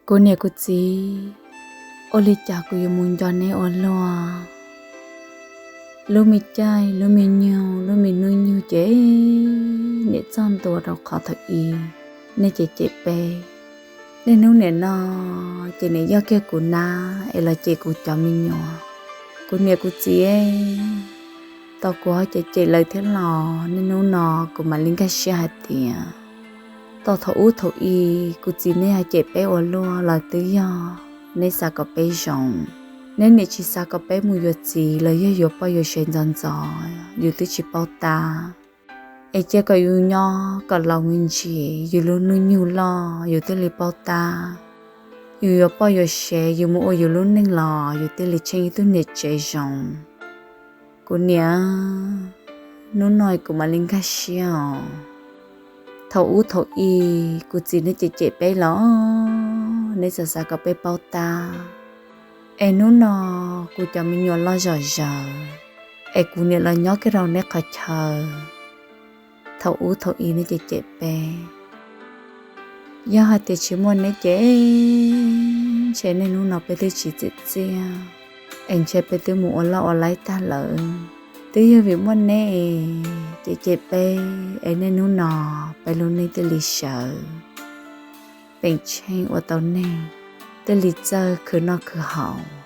Kuv niam kuv txiv, ua li cas kuv yuav mus nco neb ua luaj? Lub me caij, lub me nyuag, lub me hnub nyoog ces niam txog ntua rau qhov thaum ub neb cem cem peb. Niaj hnub nim no ces niam yog kiag kuv nab es los cem kuv cov me nyuam. Kuv niam kuv txiv, tau kuv ho cem cem lawv thiab los niaj hnub no kuv mam li nkag siab hais tias tau thaum ub thaum ub kuv txiv neb ho cem peb ua luaj los twb yog neb xav kom peb zoo. Neb niam tsis xav kom peb mus yuav txiv los yog yuav poj yuav sev ntxov ntxov, yus twb tsis paub tab. Es cia kom yus nyob kom laus me ntsis, yus lub hnub nyoog loj yus thiaj li paub tab. Yus yuav poj yuav sev, yus mus ua yus lub neej los yus thiaj li tsheej ib tug niam tsev zoo. Kuv niam, hnub no kuv mam li nkag siab os. Thaum ub thaum ub kuv txiv neb cem cem peb los neb xav xav kom peb paub tab. Es hnub no kuv cov me nyuam loj zom zaws, es kuv niam los nyob kiag rau neb qhov chaw. Thaum ub thaum ub neb cem cem peb, yog hais tias tsis muaj neb ces ntshe niaj hnub no peb twb tsis tsim txiaj, es ntshe peb twb mus ua loj ua laib tag lawm. Twb yog vim muaj neb cem cem peb es niaj hnub no peb lub neej thiaj li sawv, peem tsheej ua tau neeg, thiaj li txawj khwv noj khwv haus.